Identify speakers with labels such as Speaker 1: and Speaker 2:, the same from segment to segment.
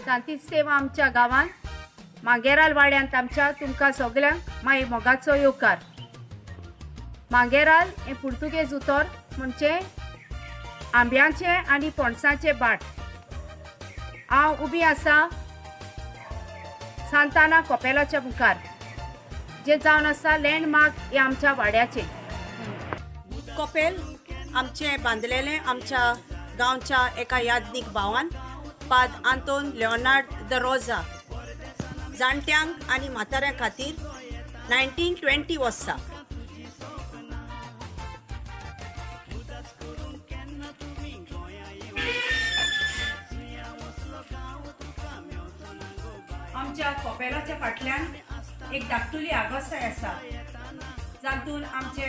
Speaker 1: सांतिस्तेव आमच्या गांवांत मांगेराल वाड्यांत आमच्या तुमकां सगल्यांक मागीर मोगाचो येवकार। मांगेराल हें पुर्तुगेज उतर म्हणजे आंब्यांचें आनी पणसाचें भाट। हांव उबी आसा सांताना कपेलाच्या मुखार, जें जावन आसा लँडमार्क हें आमच्या वाड्याचें।
Speaker 2: कपेल आमचें बांदलेलें आमच्या गांवच्या एका यादनीक भावान पाद आंतोन लिओनार्ड the Rosa जाणट्यांक आनी म्हाताऱ्यां खातीर 1920 वर्सा। आमच्या कपेलाच्या फाटल्यान एक धाकटुली आगोसाय आसा, जातून आमचे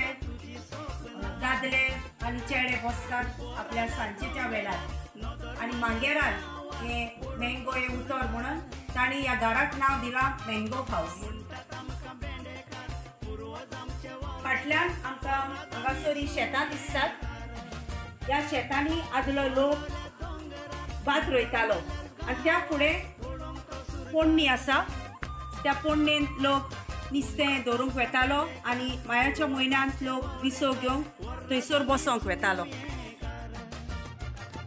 Speaker 2: दादले आनी चेडे बसतात आपल्या सांजेच्या वेळार। आनी मांगेराल हे मँगो हे उतर म्हणून तांणी ह्या घराक नांव दिलां मँगो हावस। फाटल्यान आमकां हांगासर ही शेतां दिसतात। ह्या शेतांनी आदलो लोक भात रोयतालो आनी त्या फुडें पोण्णी आसा, त्या पोण्णेंत लोक नुस्तें दवरूंक वेतालो आनी मायाच्या म्हयन्यांत लोक विसव घेवंक थंयसर बसोंक वेतालो।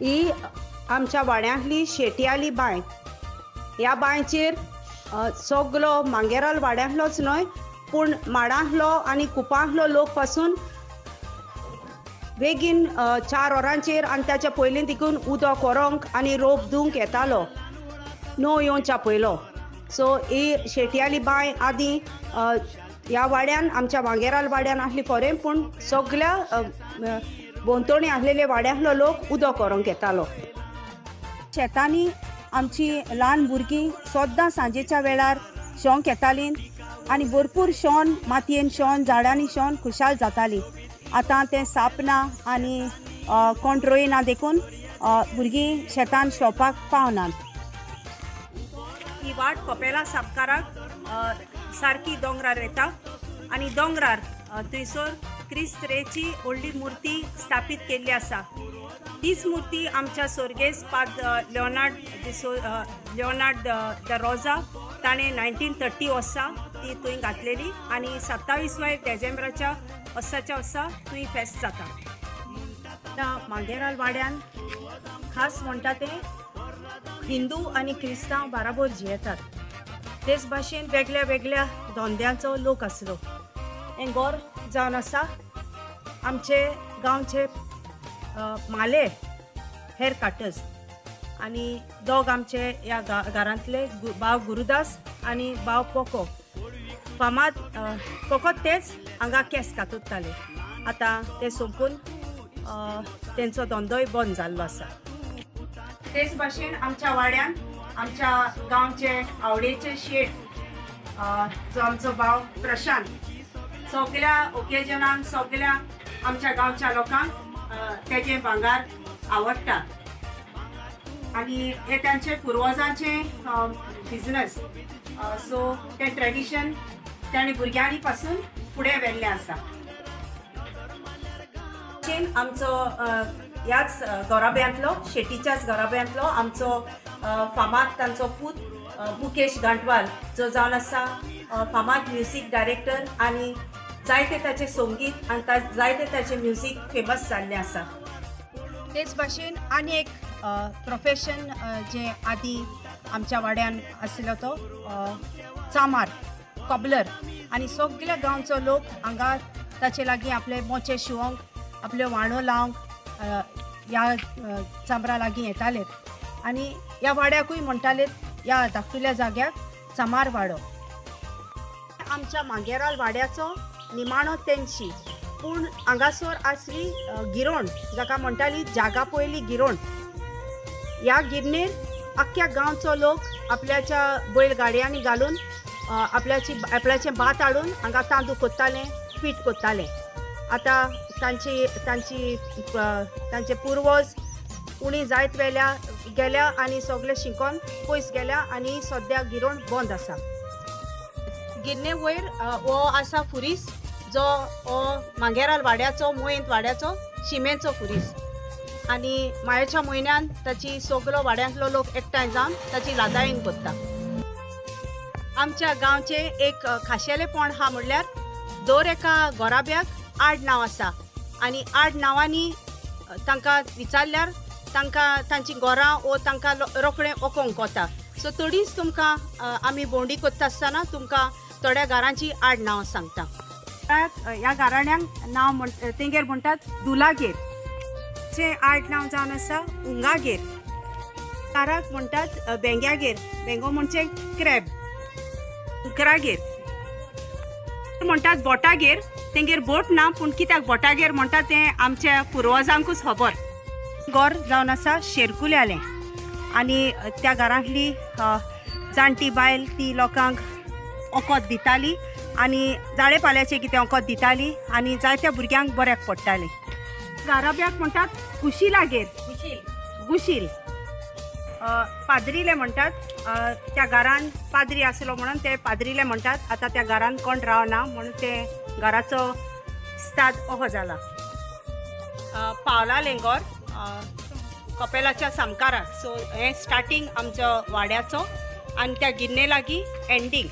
Speaker 1: ही आमच्या वाड्यांतली शेटयाली बांय। ह्या बांयचेर सगलो मांगेराल वाड्यांतलोच न्हय पूण माडांतलो आनी कुपांतलो लोक पासून बेगीन 4 वरांचेर आनी ताच्या पयलीं तिकून उदक व्हरोंक आनी रोप धुवंक येतालो, णव येवच्या पयलो। सो ही शेटयाली बांय आदी ह्या वाड्यान आमच्या मांगेराल वाड्यान आसली खरें, पूण सगल्या भोंवतणी आसलेले वाड्यांतलो लोक उदक व्हरोंक येतालो।
Speaker 2: शेतांनी आमची ल्हान भुरगीं सद्दां सांजेच्या वेळार शोंक येतालीं आनी भरपूर शोन, मातयेन शोन, झाडांनी शोन खुशाल जातालीं। आतां तें साप ना आनी कोण रोयना देखून भुरगीं शेतान शोपाक पावनात। ही वाट कपेला सामकाराक सारकी दोंगरार वता आनी दोंगरार थंयसर क्रिस्त रेची व्हडली मुर्ती स्थापीत केल्ली आसा। तीच मुर्ती आमच्या सोर्गेस पाद लिओनार्ड the Rosa ताणें 1930 वर्सा ती थंय घातलेली आनी 27 डिसेंबराच्या वर्साच्या वर्सा थंय फेस्त जाता। आतां मांगेराल वाड्यान खास म्हणटा तें हिंदू आनी क्रिस्तांव बराबर जियेतात। तेच भाशेन वेगळ्या वेगळ्या धंद्यांचो लोक आसलो। हें घर जावन आसा आमचे गांवचे माले हेर काटर्स आनी दोग आमचे ह्या घरांतले भाव गुरुदास आनी भाव पोको फामाद फकत तेच हांगा केंस कातरताले। आतां ते सोंपून तेंचो धंदोय बंद जाल्लो आसा।
Speaker 1: तेच भाशेन आमच्या वाड्यान आमच्या गांवचे आवडेचे शेट जो आमचो भाव प्रशांत सगल्या ओकेजनांक सगल्या आमच्या गांवच्या लोकांक तेजें भांगर आवडटा आनी हे तांचे पुर्वजांचे बिजनस, सो तें ट्रेडिशन तांणी भुरग्यांनी पासून फुडें व्हेल्लें आसा।
Speaker 2: आमचो ह्याच घराब्यांतलो, शेटीच्याच घराब्यांतलो आमचो फामाद तांचो पूत मुकेश गांठवाल जो जावन आसा फामाद म्युजीक डायरेक्टर आनी जायते ताचें संगीत आनी जायते ताचें म्युजीक फेमस जाल्लें आसा।
Speaker 1: तेच भाशेन आनी एक प्रोफेशन जें आदी आमच्या वाड्यान आशिल्लो तो चामार कॉबलर आनी सगल्या गांवचो लोक हांगा ताचे लागीं आपले मोचे शिवोंक, आपल्यो व्हाणो लावंक ह्या चामरा लागीं येताले आनी ह्या वाड्याकूय म्हणटाले ह्या धाकटुल्या जाग्याक चामार वाडो। आमच्या मांगेराल वाड्याचो निमाणो तेंशी, पूण हांगासर आसली गिरोण, जाका म्हणटाली जागा पयली गिरोण। ह्या गिरणीर आख्ख्या गांवचो लोक आपल्याच्या बैल गाडयांनी घालून आपल्याचें भात हाडून हांगा तांदूळ कोत्ताले, पीठ कोत्ताले। आतां तांची तांची तांचे पुर्वज उणी जायत वेल्या गेल्या आनी सगळे शिकोन पयस गेल्या आनी सद्या गिरोण बंद आसा।
Speaker 2: गिरणे वयर हो आसा फुरीस जो हो मांगेराल वाड्याचो, मोयेंत वाड्याचो शिमेचो फुरीस।
Speaker 1: आनी मायाच्या म्हयन्यान ताची सगलो वाड्यांतलो लोक एकठांय जावन ताची लादायन करता. आमच्या गांवचें एक खाशेलेपण आहा म्हणल्यार दर एका घराब्याक आड नांव आसा आनी आड नांवांनी तांकां विचारल्यार तांकां तांची घरां वो तांकां रोखडें ओकोंक वता. सो थोडीच तुमकां आमी भोंवडी करता आसतना तुमकां थोड्या घरांची आड नांव सांगता. ह्या घराण्यांक नांव म्हण तेंगेर म्हणटात दुलागेर. चें आड नांव जावन आसा उंगागेर. काराक म्हणटात बेंग्यागेर, बेंगो म्हणजे क्रॅब. उकरागेर म्हणटात बोटागेर, तेंगेर बोट ना पूण कित्याक बोटागेर म्हणटात तें आमच्या पुर्वजांकूच खबर. घर जावन आसा शेरकुल्यालें आनी त्या घरांतली जाणटी बायल ती लोकांक वखद दिताली आनी जाळे पाल्याचें कितें वखद दिताली आनी जायत्या भुरग्यांक बऱ्याक पडटालें. घराब्याक म्हणटात कुशिलागेर, गुशील. पाद्रीले म्हणटात, त्या घरान पाद्री आसलो म्हणून ते पाद्रीले म्हणटात. आतां त्या घरान कोण रावना म्हणून ते घराचो स्ताद ओहो जाला. पावलालें घर कपेलाच्या सामकाराक. सो हें स्टार्टींग आमच्या वाड्याचो आनी त्या गिन्ने लागीं एंडींग.